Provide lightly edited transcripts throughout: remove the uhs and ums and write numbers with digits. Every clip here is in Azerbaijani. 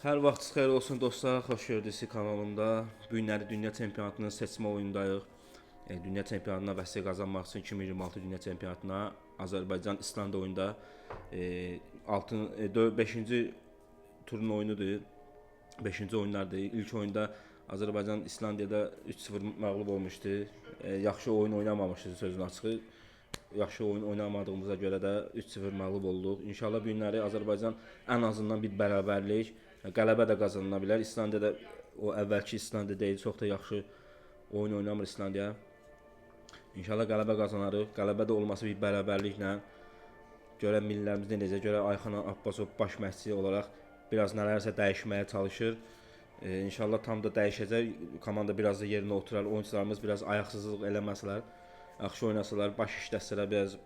Hər vaxtınız xeyir olsun dostlar, xoş gördük sizi kanalımda. Bu günləri Dünya Çempionatının seçmə oyunundayıq. Dünya Çempionatına vəsiqə qazanmaq üçün 2026 Dünya Çempionatına Azərbaycan İslandiya oyunda 5-ci turun oyunudur. 5-ci oyunlardır. İlk oyunda Azərbaycan İslandiyada 3-0 məğlub olmuşdu. Yaxşı oyun oynamamışdı sözün açığı. Yaxşı oyun oynamadığımıza görə də 3-0 məğlub olduq. İnşallah bu günləri Azərbaycan ən azından bir bərabərlik, qələbə də qazanıla bilər. İslandiyada o əvvəlki İslandiya deyil, çox da yaxşı oyun oynamır İslandiya. İnşallah qələbə qazanarıq. Qələbə də olmasa bir bərabərliklə görək millilərimiz necə, görək Ayxan Abbasov baş məşqçi olaraq biraz nələrsə dəyişməyə çalışır. İnşallah tam da dəyişəcək. Komanda biraz da yerinə oturar. Oyunçularımız biraz ayaqsızlıq eləməsələr, yaxşı oynasalar, baş işlətsələr, biraz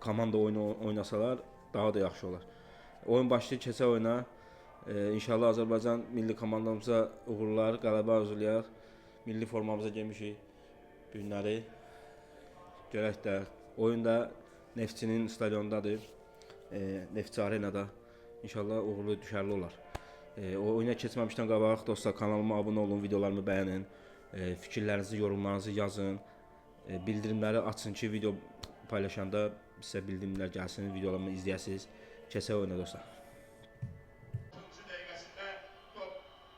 komanda oyunu oynasalar daha da yaxşı olar. Oyun başlayır, keçək oyuna. İnşallah Azərbaycan milli komandamıza uğurlar, qələbə arzulayaq. Milli formamıza geymişik bu günləri. Görək də. Oyun da Neftçinin stadionundadır. Neftçi Arenada. İnşallah uğurlu düşərli olar. O oyuna keçməmişdən qabaq dostlar kanalıma abunə olun, videolarımı bəyənin, fikirlərinizi, yorumlarınızı yazın. Bildirimləri açın ki, video paylaşanda sizə bildirimlər gəlsin, videolarımı izləyəsiniz. Keçək oyuna dostlar.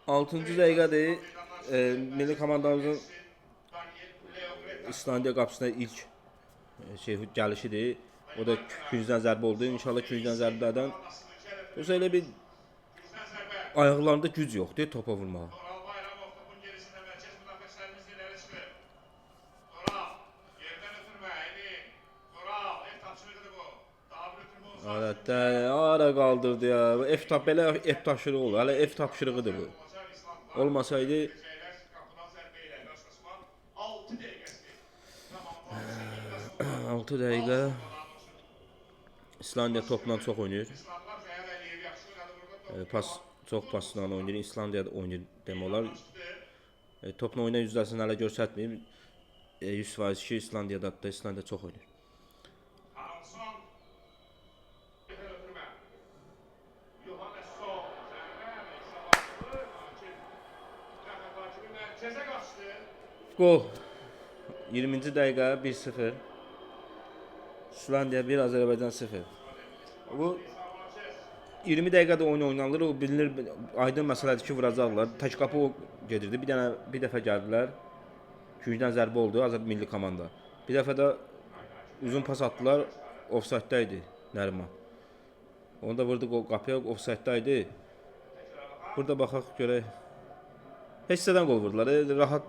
6-cı dəqiqədir. Milli komandamızın İslandiya qapısına ilk gəlişidir. O da küncdən zərbə oldu. İnşallah küncdən zərbələrdən yoxsa elə bir ayaqlarında güc yoxdur topa vurmağa. Adətdə ara qaldırdı ya. Belə F tapşırığı olur. Hələ F tapşırığıdır bu. Olmasaydı 6 dəqiqə İslandiya topla çox oynayır. Çox pasla oynayır. İslandiya da oynayır demək olar. Topla oynayan yüzdəsini hələ göstərməyib. 100% ki İslandiyada da İslandiya çox oynayır. Gol. 20-ci dəqiqə 1-0. İslandiya 1, Azərbaycan 0. Bu 20 dəqiqədə oyun oynanılır. O bilinir, aydın məsələdir ki, vuracaqlar. Tək qapı gedirdi. Bir dəfə gəldilər. Küncdən zərbə oldu Azər milli komanda. Bir dəfə də uzun pas atdılar. Offside-da idi Nəriman. Onu da vurdu qapıya, offside-da idi. Burada baxaq görək. Heç sədən qol vurdular.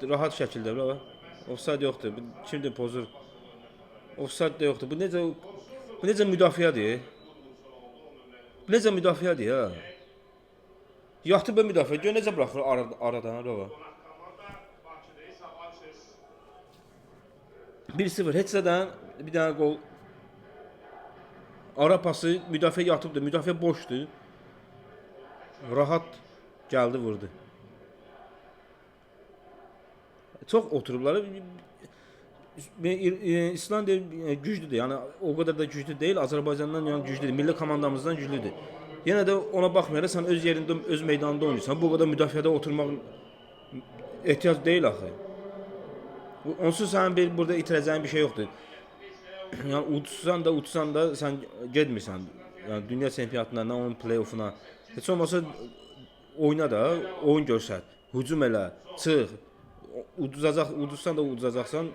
Rahat şəkildə. Offside yoxdur. Kimdir pozur? Offside də yoxdur. Bu necə müdafiədir? Bu necə müdafiədir ya? Yatıb be müdafiə. Gör necə buraxır aradan baba. 1-0 heç sədən bir dənə qol. Ara pası müdafiə yatıbdır. Müdafiə boşdur. Rahat gəldi vurdu. Çox oturublar. İslandiya güclüdür. Yəni o qədər də güclü deyil. Azərbaycandan yəni güclüdür. Milli komandamızdan güclüdür. Yenə də ona baxmayaraq sən öz yerində, öz meydanında oynayırsan. Bu qədər müdafiədə oturmaq ehtiyac deyil axı. Onsuz sənin bir burada itirəcəyin bir şey yoxdur. Yəni udsan da, utsan da sən getmirsən. Yəni dünya çempionatına, nə onun play-offuna. Heç olmasa oyna da, oyun göstər. Hücum elə, çıx. Uduzsan da uduzacaqsan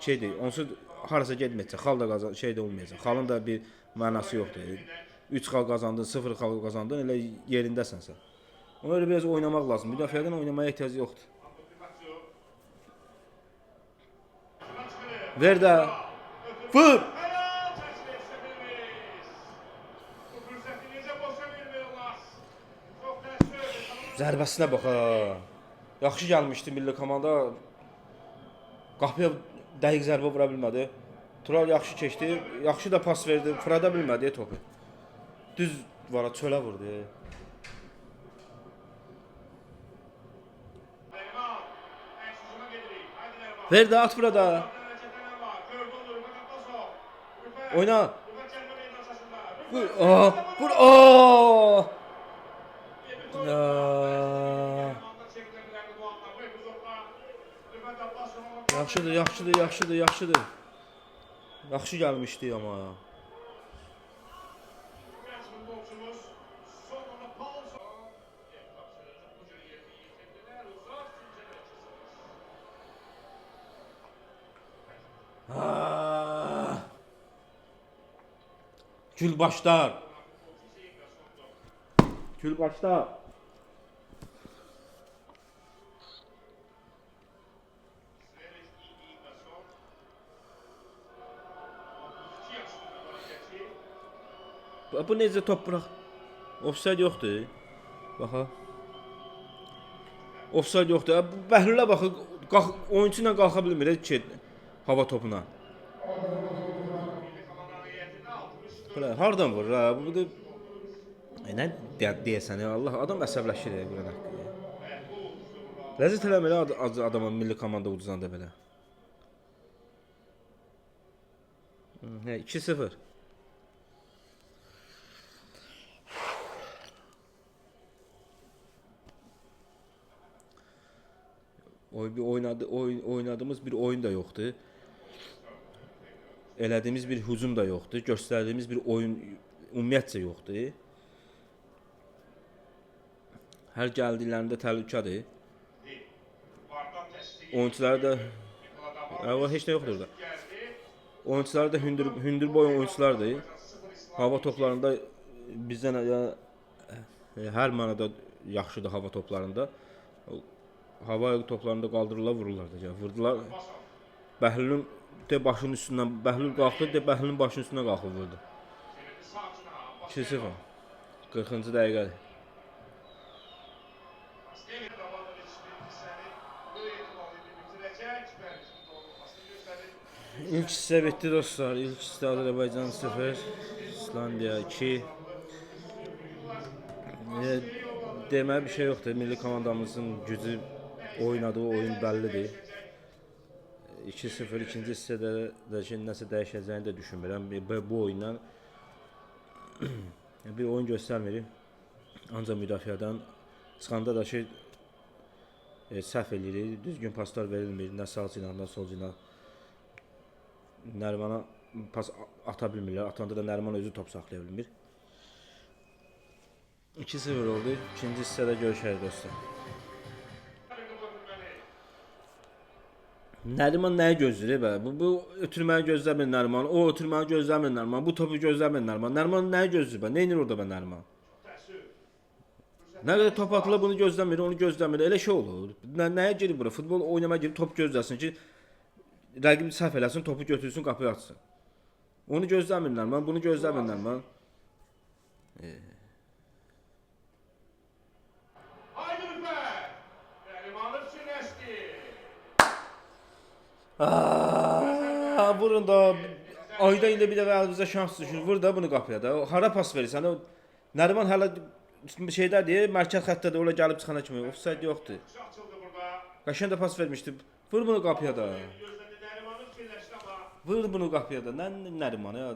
şeydir. Onsuz harasa getməyəcək. Xal da qazan, şey də olmayacaq. Xalın da bir mənası yoxdur. 3 xal qazandın, 0 xal qazandın, elə yerindəsən sən. Ona görə biraz oynamaq lazım. Müdafiədən oynamaya ehtiyac yoxdur. Ver də. Vur! Zərbəsinə bax ha. Yaxşı gəlmişdi milli komanda. Qapıya dəqiq zərbə vura bilmədi. Tural yaxşı keçdi. Yaxşı da pas verdi. Fırada bilmədi topu. Düz vara çölə vurdu. Ver də at burada. Oyna. Vur. Aa, vur. Aa! Yaxşıdır, yaxşıdır, yaxşıdır, yaxşıdır. Yaxşı gəlmişdi amma. Gül başlar. Gül başlar. Bu necə top bırax? Ofsayд yoxdur. Baxa. Ofsayд yoxdur. Bu Bəhlülə baxın, qalx, oyunçu ilə qalxa bilmir ki, hava topuna. Belə hardan vurur ha? Bu da nə deyəsən ya Allah, adam əsəbləşir ya Quran haqqı. Ləzzət eləmir adama milli komanda uduzanda belə. Hə, 2-0. Bir oynadığımız bir oyun da yoxdur. Elədiyimiz bir hücum da yoxdur. Göstərdiyimiz bir oyun ümumiyyətcə yoxdur. Hər gəldiklərində təhlükədir. Oyunçuları da heç nə yoxdur orada. Oyunçuları da hündür boy oyunçulardır. Hava toplarında bizdən yəni, hər mənada yaxşıdır hava toplarında. Hava toplarında qaldırırlar, vururlar da. Yəni, vurdular. Bəhlülün de başının üstündən Bəhlül qalxdı, de Bəhlülün başının üstündən qalxıb vurdu. 2-0. 40-cı dəqiqədir. İlk hissə bitdi dostlar. İlk hissə Azərbaycan 0, İslandiya 2. Deməli bir şey yoxdur. Milli komandamızın gücü, oynadığı oyun bəllidir. 2-0 ikinci hissədə də ki, nəsə dəyişəcəyini də düşünmürəm. Bu oyundan bir oyun göstərmirik. Ancaq müdafiədən çıxanda da ki, səhv eləyirik. Düzgün paslar verilmir. Nə sağ cinah, nə sol cinah. Nərimana pas ata bilmirlər. Atanda da Nəriman özü top saxlaya bilmir. 2-0 oldu. İkinci hissədə görüşərik dostlar. Nəriman nəyi gözləyir bə? Bu ötürməyi gözləmir Nəriman. O ötürməyi gözləmir Nəriman. Bu topu gözləmir Nəriman. Nəriman nəyi gözləyir bə? Nə edir orada bə Nəriman? Nə qədər top atılır bunu gözləmir, onu gözləmir. Elə şey olur. Nəyə girir bura? Futbol oynamaya girib top gözləsin ki, rəqib səhv eləsin, topu götürsün, qapıya atsın. Onu gözləmir Nəriman, bunu gözləmir Nəriman. Vurun da. Ayda indi bir dəfə əlimizə şans düşür. Vur da bunu qapıya da. Hara pas verirsən? Nəriman hələ şeydədir, mərkəz xəttədir. Ora gəlib çıxana kimi. Ofsayd yoxdur. Qəşəng də pas vermişdi. Vur bunu qapıya da. Vur bunu qapıya da. Nə Nəriman ya?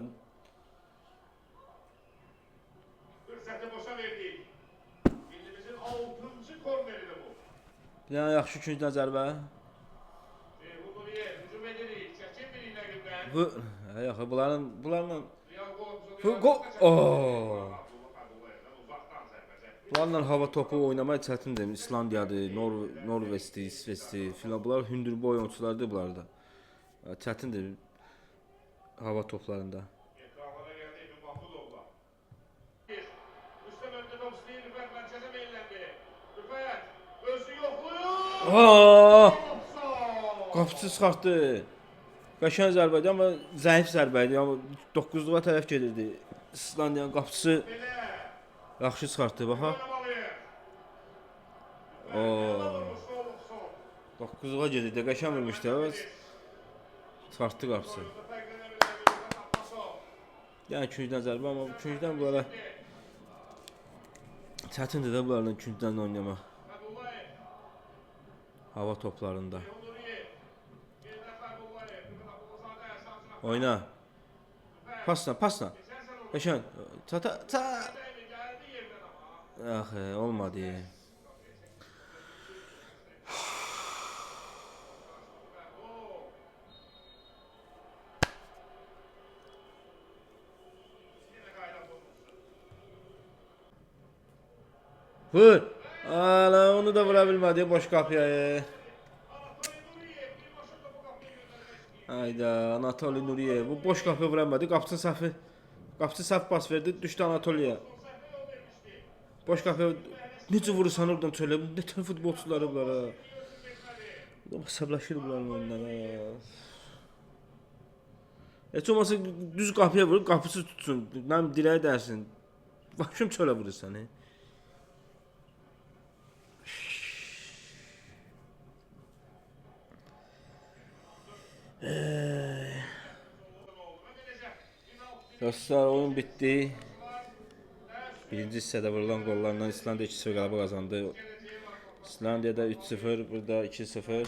Fürsəti boşa verdik. Millimizin 6. korneridir bu. Bir dənə yaxşı küncdən zərbə. Bu, yox, bunlarla bu oh. Bunlarla hava topu oynamaq çətindir. İslandiyadır, Norveçdir, İsveçdir filan. Bunlar hündürboy oyunçulardır bunlar da. Çətindir hava toplarında. Qapıçı çıxartdı. Qəşəng zərbə idi, amma zəif zərbə idi. Amma 9-luğa tərəf gedirdi. İslandiyanın qapıçısı yaxşı çıxartdı, baxa. 9-luğa gedirdi, qəşəng vurmuşdu. Çıxartdı qapıçı. Yəni küncdən zərbə, amma küncdən bunlara çətindir də bunlarla küncdən oynamaq. Hava toplarında. Oyna. Pasla, pasla. Qəşəng. Çata, Axı, olmadı. Vur. Ala, onu da vura bilmədi boş qapıya. Hayda, Anatoli Nuriyev. Bu boş qapıya vura bilmədi. Qapıçı səhvi. Qapıçı səhv pas verdi, düşdü Anatoliyə. Boş qapıya necə vurursan oradan çölə. Nə tür futbolçuları bunlar ha. Əsəbləşir bunların oyundan ha. Heç olmasa düz qapıya vurur, qapısı tutsun. Nə direğe dərsin. Başım çölə vurursan. He. Dostlar, oyun bitdi. Birinci hissədə vurulan qollarla İslandiya 2-0 qələbə qazandı. İslandiyada 3-0, burada 2-0.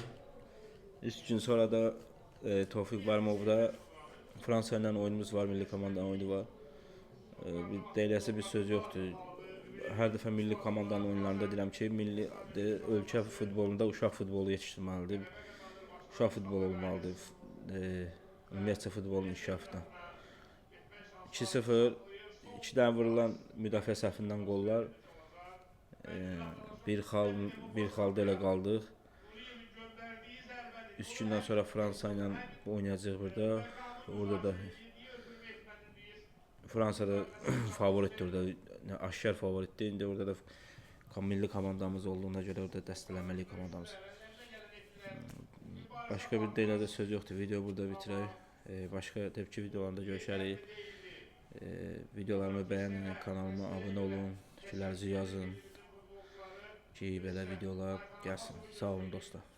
3 gün sonra da Tofiq Barmovda Fransa ilə oyunumuz var, milli komandanın oyunu var. Bir deyiləsi bir söz yoxdur. Hər dəfə milli komandanın oyunlarında deyirəm ki, milli ölkə futbolunda uşaq futbolu yetişdirməlidir. Uşaq futbolu olmalıdır. Ümumiyyətcə futbolun inkişafına. 2-0, 2 dənə vurulan müdafiə səhvindən qollar. Bir xal, bir xalda elə qaldıq. 3 gündən sonra Fransa ilə oynayacağıq burada. Orada da Fransada favoritdir orada. Aşkar favoritdir. İndi orada da milli komandamız olduğuna görə orada dəstələməli komandamız. Başqa bir deyilə də söz yoxdur. Video burada bitirək. Başqa tepki videolarında görüşərik. Videolarımı bəyənin, kanalıma abunə olun, fikirlərinizi yazın ki, belə videolar gəlsin. Sağ olun dostlar.